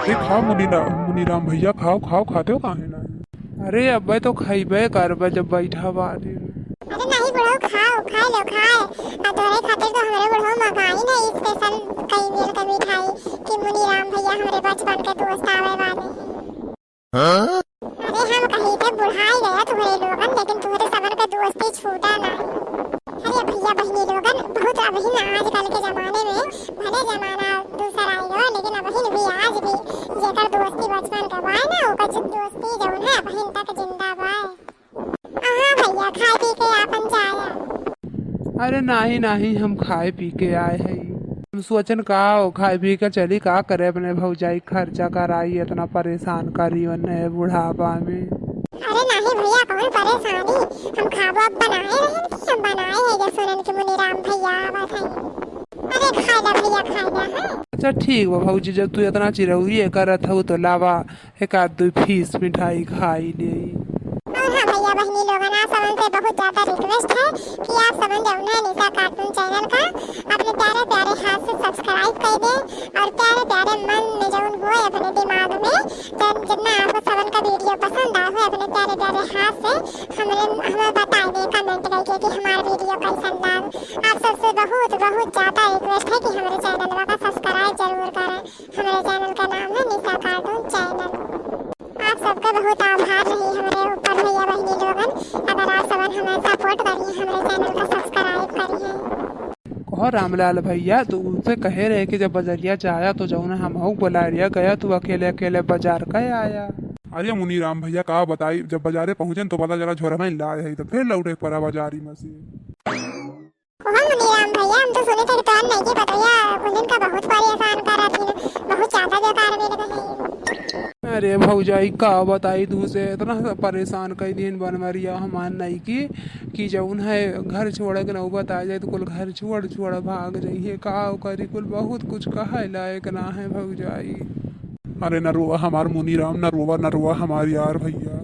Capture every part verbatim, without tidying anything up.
अरे खाओ मुनीरा-, मुनीराम भइया, खाओ, खाओ, खाते हो काहे ना? अरे अब्बे तो खइबे करबे जब बैठा बानी। अरे नहीं बुढ़ऊ, खाओ, खाए लो, खाए। आ तोहरे खातिर तो हमरे बुढ़ऊ मंगाई ना special कई मेल के मिठाई कि मुनीराम भइया हमरे बचपन के दोस्त आवे वाले हैं। अरे हम कही थे बुढ़ाई गया तुहरे लोगन, लेकिन तुहरे सबन के दोस्ती छूटा ना। अरे भइया बहिनी लोगन, बहुत अबहिन आजकल के जमाने में भले जमाना दूसर आइ गवा, लेकिन अबहिन भी आज भी जेकर दोस्ती बचपन के बाय ना, ओकर ज-, दोस्ती जौन है अबहिन तक जिंदा बाय। हाँ भइया, खाए पी के आपन जाया। अरे नाही नाही, हम खाए पी के आए हई। हम सोचन का हो, खाए पी के चली का करे अपने भौजाई, खर्चा कराई, इतना परेशान करी ओन्हे बुढ़ापा में। अरे नाही भइया, कौन परेशानी, हम खाबो अब बनाए रहन कि हम बनाए है, जब सुनन कि मुनीराम भइया आवत है। अरे खाए ला भइया, खाए ला, हाँ। अच्छा ठीक बा भौजी, जब तू इतना चिरौरी करत हऊ तो लावा एक आध दो piece मिठाई खाई ले। और हाँ भइया बहिनी लोगन, आप सबन से बहुत ज्यादा request है कि आप सबन जौन है निशा cartoon channel का अपने प्यारे प्यारे हाथ से subscribe कर दें और प्यारे प्यारे मन में जौन होए अपने दिमाग में, जन-, जितना आप सबन का video पसंद आए होए अपने प्यारे प्यारे हाथ से हमरे, हमें बताए दें comment करके कि हमारा video कैसन लाग। आप सबसे बहुत बहुत ज्यादा request है कि हमारे channel का subscribe जरूर करें। हमारे channel का नाम है निशा cartoon channel। आप सबका बहुत आभार रही हमारे ऊपर भइया बहिनी लोगन, अगर आप सबन हमें support करिए, हमारे channel का subscribe करिए। कहो रामलाल भइया, तू उनसे कहे रहे कि जब बजरिया जाया तो जौन हमहू बोला रिया गया, तू अकेले अकेले बाजार का आया। अरे मुनीराम भइया का बताई, जब बाजारे पहुँचन तो पता चला झोरा में लाए है, तो फिर लौटे पड़ा बाजारी में से। ओहो मुनीराम भइया, हम तो सुने थे कि तोहर नइकी पतोहिया उन दिन का बहुत परेशान करत ही, बहुत ज्यादा बेकार मिल गए। अरे भौजाई, का बताई तू से, इतना सा परेशान कई दिन बनवरिया हमार नइकी कि जौन है घर छोड़े के नौबत आ जाए तो कुल घर छोड़ छोड़ भाग जाइए। का करी, कुल बहुत कुछ कहे लायक ना है भौजाई। अरे न रोवा हमार मुनीराम, न रोवा, न रोवा हमार यार भइया।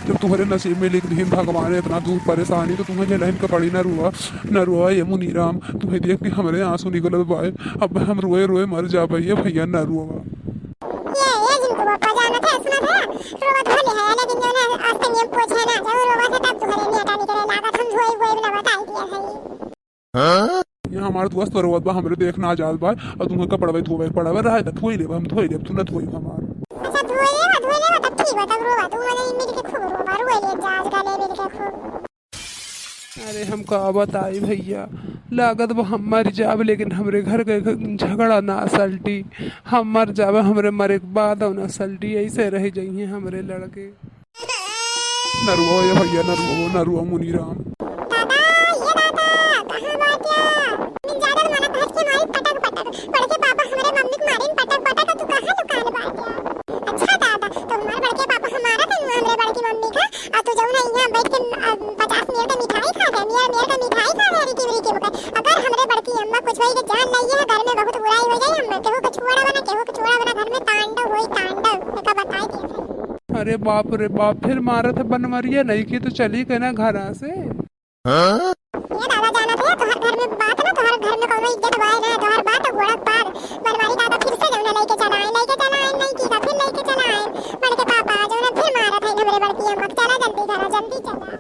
जब तुम्हरे नसीब में लिख दिहिन भगवान इतना दुख परेशानी, तो तुम्हें झेलहिन के पड़ी। न रोवा, न रोवा ये मुनीराम, तुम्हें देख के हमरे आंसू निकलत बाए। अब हम रोए रोए मर जाबे ये भइया, न रोवा। ये, ये जिनको बापा जानत है, सुनत है, रोवत भले है, लेकिन जो ना आज तक नियम पूछे ना, जब रोवा से तब तुम्हरे नेटा निकले लागत, हम धोई वोई ना बताई दिया है। ये हमार दोस्त रोवत बा, हमरे देखना आ जात बा, और तुमके कपड़वे धोवे के पड़वे, रहे त धोई लेब, हम धोई लेब, तू न धोई हमार। अच्छा, धोई लेबा, धोई लेबा, तब ठीक बा, तब रोवा, तू मने मिल के खूब रोवा, रोई ले जा, आज गले मिल के खूब। अरे हम का बताई भइया, लागत बा हम मर जाब, लेकिन हमरे घर के झगड़ा ना सलटी। हम मर जाब, हमरे मरे के बाद ना सलटी, ऐसे रह जइहें हमरे लड़के। न रोवा ये भइया, न रोवा, न रोवा मुनीराम। दादा, ये दादा, कहाँ बाट्या? मिल ज्यादा मन भटके मारी पटक पटक। बड़के पापा हमरे मम्मी के मारिन पटक पटक, तू कहाँ दुकान बाट्या? अच्छा दादा, तो हमारे बड़के पापा हमारा तो हमरे बड़की मम्मी का, आ तू जौन है यहाँ बैठ के, अ, पचास मेर का मिठाई खा गए, मेर, मेर का मिठाई खा गए, रिकी रिकी बकर। अगर हमरे बड़की अम्मा कुछ होई के जान नहीं है, घर में बहुत बुराई हो जाए, हम केहू के छुआड़ा बना, केहू के छुआड़ा बना, घर में तांडव होई, तांडव, एका बताई दिया। अरे बाप रे बाप, फिर मारत है बनवरिया, नइकी तो चली गए ना घरा से। ये दादा जानत है, तोहर घर में बात ना, तोहर घर में कौनो इज्जत बाय ना, तोहर बात गोड़क पार। बनवारी दादा फिर से जौन है लइके चला आए, लइके चला आए, नइकी का फिर लइके चला आए। बड़के पापा जौन है फिर मारत है हमरे बड़की अम्मा के, चला जल्दी घरा, जल्दी चला।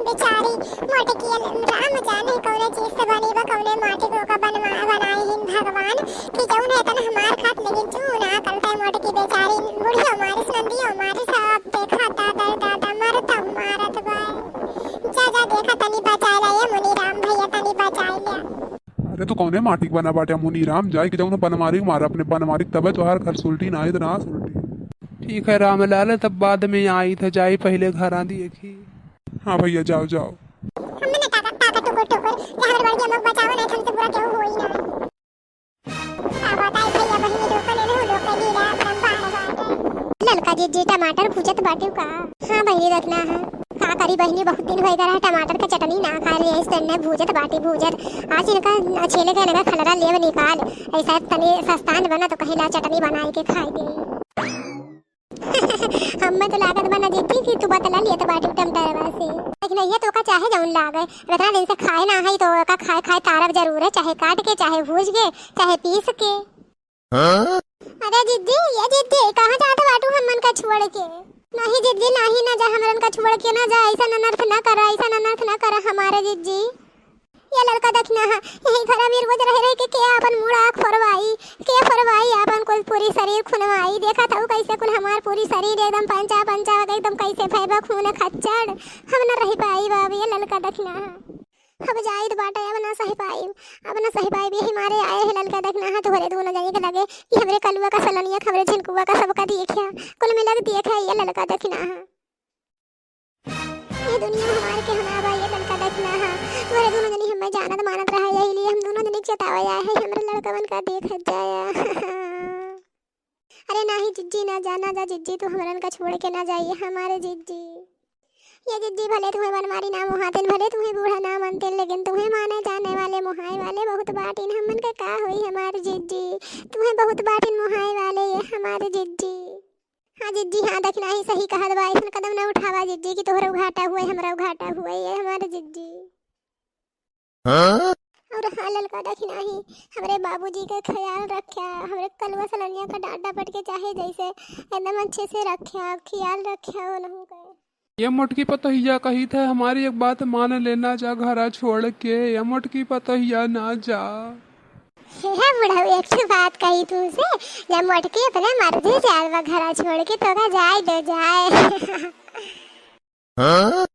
बेचारी मोटकी राम जाने कौने चीज से बनी बा, कौने माटी को ओका बनवा-, बनाए हिन भगवान। कि जौन है तन हमार खात, लेकिन चूना कलते मोटकी बेचारी। बुढ़ियो मारिस, नंदियो मारिस, अब देखा दादा, दादा मरता मारत बा। जा, जा, देखा तनी बचाए ला ये मुनीराम भइया, तनी बचाए ला। अरे तू कौने माटी के बना बाट्या मुनीराम, जाए कि जौन बनमारी मार अपने बनमारी, तबे तोहार घर सुलटी ना, इतना सुलटी। ठीक है रामलाल, तब बाद में आई था, जाई पहले घर आ दिए की। हाँ भइया, जाओ, जाओ। हमने ताकत, ताकत टुकुर टुकुर, कि हमरे बड़की अम्मा को बचाओ, नहीं तो हमसे बुरा केहू होई ना। का बताई भइया बहिनी, लोग के लेने हो, लोग के लीला अपरंपार बाटे। ललका जीजी टमाटर भूजत बाटे का? हाँ बहिनी रत्ना है। का करी बहिनी, बहुत दिन होए गए रहा टमाटर का चटनी ना खाए रहे, ऐसे ने भूजत बाटी भूजत। आज इनका छेले के लगा खलरा लेव निकाल, ऐसा तनी सस्तान बना तो कहीं ला चटनी बनाए के खाए दे। हमें तो लागत बा ना जीजी कि तू बतला लिया तो बाटी टमाटरवा से। लेकिन ये तो का चाहे जौन लागे, इतना दिन से खाए ना है तो का खाए खाए तारब जरूर है, चाहे काट के, चाहे भूज के, चाहे पीस के। हाँ? जिज्जी, ए जिज्जी, कहाँ जात बाटू हमन का छोड़ के? नाहीं जिज्जी, नाहीं, ना जा, हमरन का छोड़ के ना जा, अइसन अनर्थ ना करा, अइसन अनर्थ ना करा हमारे जिज्जी। ए ललका दखिनहा, यही घर में रोज रह रह के, के आपन मूड़ा फोरवाई, के फोरवाई आपन कुल पूरी शरीर खुनवाई। देखत हऊ कइसे कुल हमार पूरी शरीर एकदम पंचा पंचा हो गई, एकदम कइसे भइबा खून खच्चड़। हम न रहि पाइब अब, ए ललका दखिनहा। अब जाइत बाटे, अब ना सहि पाइब, अब ना सहि पाइब। यही मारे आए हैं ललका दखिनहा तोहरे दूनो जनी के लगे कि हमरे कलुआ का सलनिया, हमरे झिनकुआ का सबका देख्या, कुल मिला के देख्या, ए ललका दखिनहा। ए दुनिया में हमार केहू ना बा, ए ललका दखिनहा। तोहरे दूनो जनी हमें जानत मानत रहा, यही लिए हम दूनो जनी के चेतावे आए हैं, हमरे लड़कवन का देखत जाया। अरे नाही जिज्जी, ना जा, ना जा जिज्जी, तू हमरन का छोड़ के ना जाइए हमारे जिज्जी। ए जिज्जी, भले तुहें बनवारी ना मोहातिन, भले तुहें बूढ़ा ना मनतिन, लेकिन तुहें माने जाने वाले, मोहाए वाले बहुत बाटिन। हमन का का होई हमार जिज्जी, तुहें बहुत बाटिन मोहाए वाले, ए हमार जिज्जी। हाँ जिज्जी, हाँ, दखिनहा ही सही कहत बा, अइसन कदम ना उठावा जिज्जी कि तोहरउ घाटा हुए, हमरउ घाटा हुए, ए हमार जिज्जी। हाँ? और हाँ ललका दखिनहा ही, हमरे बाबूजी के ख्याल रख्या, हमरे कलुआ सलनिया का डांट डपट के चाहे जैसे एकदम अच्छे से रख्या, ख्याल रख्या उनहू के। ए मोटकी पतोहिया, कहित है हमारी एक बात मान लेना जा घरा छोड़ के, ए मोटकी पतोहिया ना जा। हे बुढ़ऊ, एक ठो बात कही तुमसे, जब मोटकी अपने मर्जी से आल बा घरा छोड़ के, तो का जाए दो जाए। हाँ?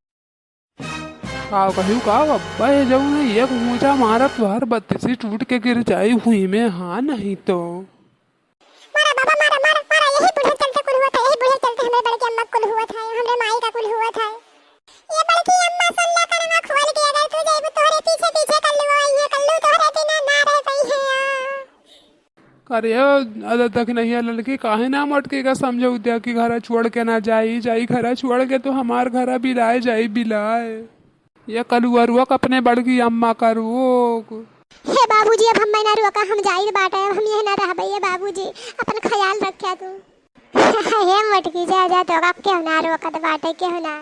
का कहियो का अब्बा, ये जउन है एक घूंचा मारब तोहार बत्तीसी टूट के गिर जाई हुई में, हाँ नहीं तो। मारा बाबा, मारा, मारा, मारा, यही बूढ़े चलते कुल हुआ था, यही बूढ़े चलते हमरे बड़के अम्मा कुल हुआ था, हमरे माई का कुल हुआ था। ए बड़की अम्मा, सुन ला, करना खोल के, अगर तू जइबू तोहरे पीछे पीछे कल्लू आई है, कल्लू तोहरे बिना ना रह पई है। करे, अरे दखिनहा ललकी, काहे ना मोटकी का समझउद्या कि घरा छोड़ के ना जाई, जाई घरा छोड़ के तो हमार घरा बिलाए जाई, बिलाए। ए कलुअरुआ क अपने बड़की अम्मा का रोक। हे बाबूजी, अब हम्मे ना रोका, हम जाइत बाटे, अब हम यही ना रहबे। ए बाबूजी, अपन ख्याल रख्या तू। हे मोटकी, जा, जा, तो अब केहू ना रोकत बाटे, केहू ना।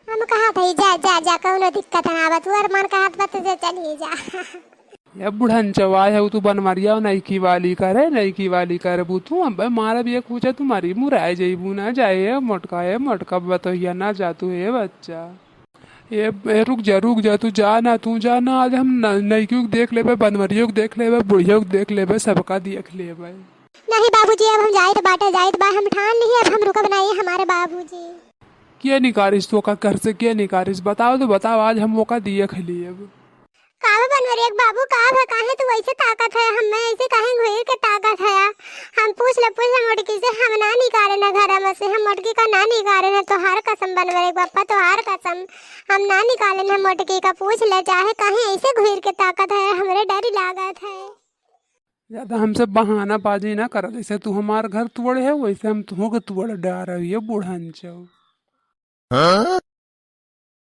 हम कहत हई, जा, जा, जा, कउनो दिक्कत ना बा, तू अरमान कहत बा, तुझे चली जा। ए बुढ़न चवाय है, तू बनवरिया नइकी वाली करे, नइकी वाली करबू तू, अबे मारब एक घूंचा, तू मरी मुराए जइबू ना, जाए ए मोटका, ए मोटका बतोहिया ना जा तू, ए बच्चा। ए, ए, रुक जा, रुक जा, तू जा ना, तू जा ना, आज हम न-, नइकियो के देख लेबे, बनवरियो के देख लेबे, बुढ़ियो के देख लेबे, सबका देख लेबे। नहीं बाबूजी, अब हम जाइत बाटे, जाइत बा, हम ठान लिही, अब हम रुकब नहीं, हमारे बाबूजी। के निकारिस तोका घर से, के निकारिस? बताओ तो बताओ, आज हम ओका देख लेब। का बा बनवरिया के बाबू, का बा, काहे तू ऐसे ताकत है, हमें ऐसे काहे घूर के ताकत है? हम पूछ ले, पूछ ले मोटकी से, हम ना निकाले ना घर में से, हम मोटकी का ना निकाले ना, तोहार कसम बनवरिया के बापा, तोहार कसम, हम ना निकाले ना मोटकी का, पूछ ले, चाहे काहे ऐसे घूर के ताकत है, हमरे डर लागत है। ज्यादा हमसे बहानाबाजी ना कर, जैसे तू हमार घर तोड़े है, वैसे हम तुहों के तोड़ डारब, ए बुढ़न चौ। हाँ?